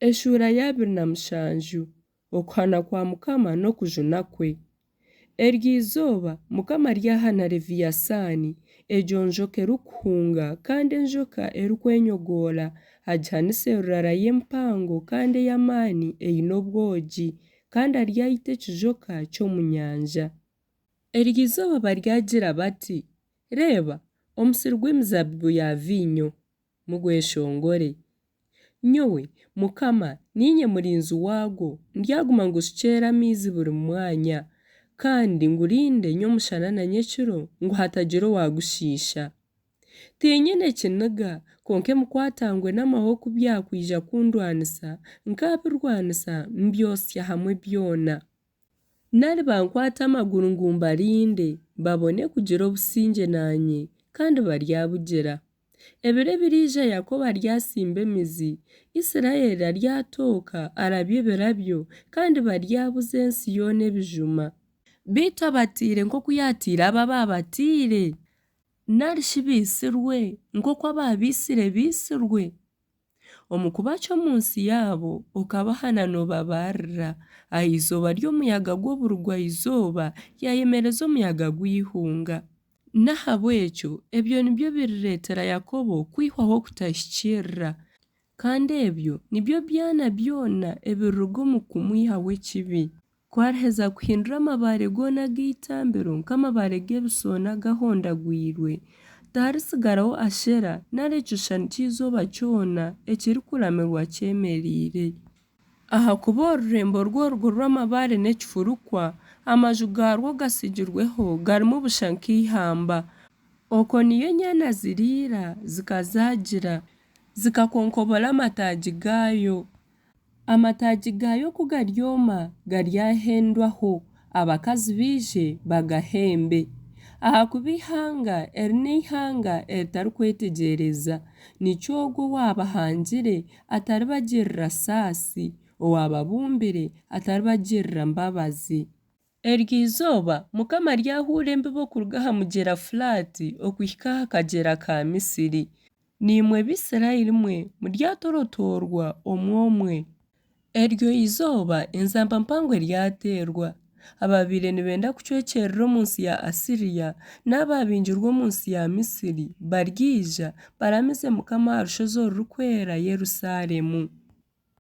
Eshuura y'abiri na mushanju. Okuhana kwa Mukama n'okujuna kwe. Eryo izooba Mukama aryahana Leviyasaani, egyo njoka erikuhunga kandi enjoka erikwenyogoora, agihanise rurara ye mpango kandi ey'amaani eine obwogi, kandi aryaita ekijoka ky'omu nyanja. Eryo izooba baryagira bati, Reeba, omusiri gw'emizaabibu ya viinyo! Mugweshongore. Nyowe, Mukama, niinye murinzi waagwo, ndyaguma ngushukyeere amaizi buri mwanya, kandi ngurinde nyomushana na nyekiro ngu hatagira owaagushiisha. Tiinyine kiniga, kwonka emikwatangwe n'amahwa ku byakwija kundwanisa, nkaabirwanisa, mbyotsya hamwe byona. Nari bankwate amaguru ngu mbarinde, babone kugira obusingye naanye, kandi baryabugira. Ebiro ebiriija Yakobo aryatsimba emizi, Isiraeli aryatooka, arabye ebirabyo, kandi baryabuza ensi yoona ebijuma. Beitu abateire nk'oku yaateire abo abaabateire? Nari shi baitsirwe, nk'oku abaabaitsire baitsirwe? Omu kubacwa omu nsi yaabo, okabahana noobabarira, aha izooba ry'omuyaga gw'oburugwa-izooba yaayemereza omuyaga gw'eihunga. N'ahabw'ekyo ebyo nibyo birireetera Yakobo kwihwaho okutahikiirira, kandi ebyo nibyo byana byona ebiriruga omu kumwihaho ekibi. Ku ariheza kuhindura amabaare goona ag'eitambiro nk'amabaare g'ebisooni agahondagwirwe, tiharitsigaraho Ashera nari ekishushani ky'eizooba kyona ekirikuramirwa kyemereire. Ahakuba orurembo rw'orugo rw'amabaare n'ekifurukwa, amaju gaarwo gatsigirweho garimu busha nk'eihamba. Okwo niyo enyana ziriira, zikazaagira, Zikakonkobora amataagi gaayo. Amataagi gaayo ku garyoma, garyahendwaho, abakazi baije bagahembe. Ahakuba eihanga eri n'eihanga eritarikwetegyereza, nikyo Ogwo owaabahangire ataribagirira saasi, Owaababumbire ataribagirira mbabazi. Eryo izooba Mukama aryahuura embibo okuruga aha mugyera Furaati okuhika aha kagyera ka Misiri. Naimwe Baisiraeli mwe, muryatorotoorwa omwe omwe. Eryo izooba enzamba mpango eryateerwa. Abaabaire nibenda kucwekyerera omu nsi ya Asiriya, n'abaabingirwe omu nsi ya Misiri, baryaija, baramize Mukama aha rushozi orurikwera Yerusalemu.